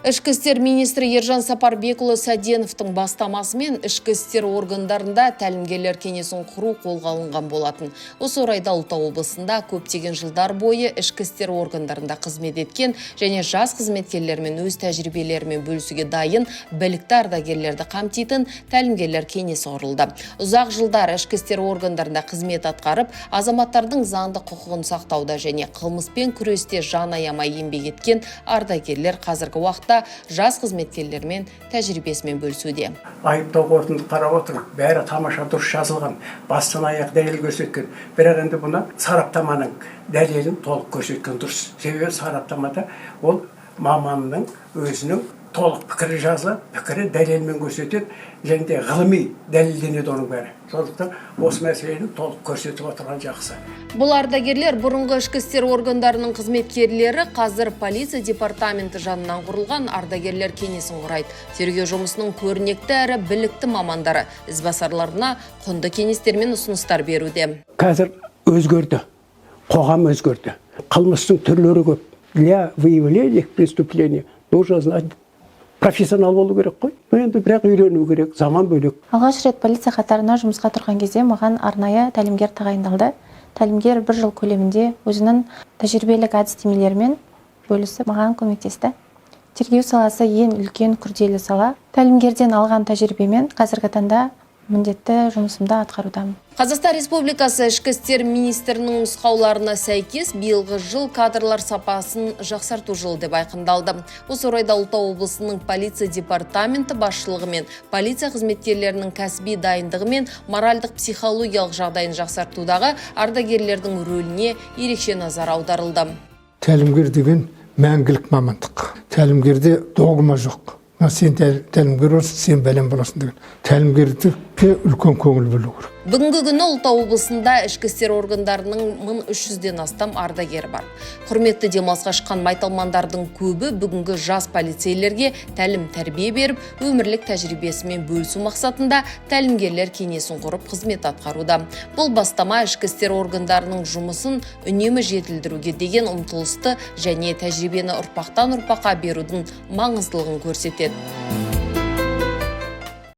Ішкі істер министрі Ержан Сапарбекұлы Сәденовтың бастамасымен ішкі істер органдарында тәлімгерлер кеңесін құру қолға алынған болатын. Осы орайда Ұлытау облысында көптеген жылдар бойы ішкі істер органдарында қызмет еткен және жас қызметкерлермен өз тәжірибелерімен бөлісуге дайын білікті ардагерлерді қамтитын тәлімгерлер кеңесі құрылды. Ұзақ жылдар ішкі істер органдарында қызмет атқарып, азаматтардың заңды құқығын сақтауда және қылмыспен күресте жан аямай еңбек еткен ардагерлер қазіргі уақытта жас қызметкерлермен тәжірибесімен бөлісуде. Айыптау қорытынды қарап отырмын, бәрі тамаша, дұрыс жазылған, бастан аяқ дәлел көрсеткен. Бірақ енді бұны сараптаманың дәлелін толық көрсеткен дұрыс, себебі сараптамада ол маманның өзінің толық пікірі жазылады, пікірі дәлелмен көрсетеді және де ғылыми дәлелденеді оның бәрі. Сондықтан осы мәселені толық көрсетіп отырған жақсы. Бұл ардагерлер — бұрынғы ішкі істер органдарының қызметкерлері, қазір полиция департаменті жанынан құрылған ардагерлер кеңесін құрайды. Тергеу жұмысының көрнекті әрі білікті мамандары ізбасарларына құнды кеңестер мен ұсыныстар беруде. Қазір өзгерді, қоғам өзгерді, қылмыстың түрлері көп. Для выявления преступления нужно знать, профессионал болу керек қой. Ну, енді бірақ үйрену керек, заман бөлек. Алғаш рет полиция қатарына жұмысқа тұрған кезде маған арнайы тәлімгер тағайындалды. Тәлімгер бір жыл көлемінде өзінің тәжірибелік әдістемелерімен бөлісіп, маған көмектесті. Тергеу саласы — ең үлкен, күрделі сала. Тәлімгерден алған тәжірибемен қазіргі таңда міндетті жұмысымды атқарудамын. Қазақстан Республикасы Ішкі істер министрінің нұсқауларына сәйкес, биылғы жыл кадрлар сапасын жақсарту жылы деп айқындалды. Осы орайда Ұлытау облысының полиция департаменті басшылығымен полиция қызметкерлерінің кәсіби дайындығы мен моральдық психологиялық жағдайын жақсартудағы ардагерлердің рөліне ерекше назар аударылды. Тәлімгер деген — мәңгілік мамандық. Тәлімгерде догма жоқ. Мына сен тәлімгер болсың, сен бәлен боласың деген. Тәлімгерлікке үлкен көңіл бөлу керек. Бүгінгі күні Ұлытау облысында ішкі істер органдарының 1300-ден астам ардагері бар. Құрметті демалысқа шыққан майталмандардың көбі бүгінгі жас полицейлерге тәлім тәрбие беріп, өмірлік тәжірибесімен бөлісу мақсатында тәлімгерлер кеңесін құрып, қызмет атқаруда. Бұл бастама ішкі істер органдарының жұмысын үнемі жетілдіруге деген ұмтылысты және тәжірибені ұрпақтан ұрпаққа берудің маңыздылығын көрсетеді.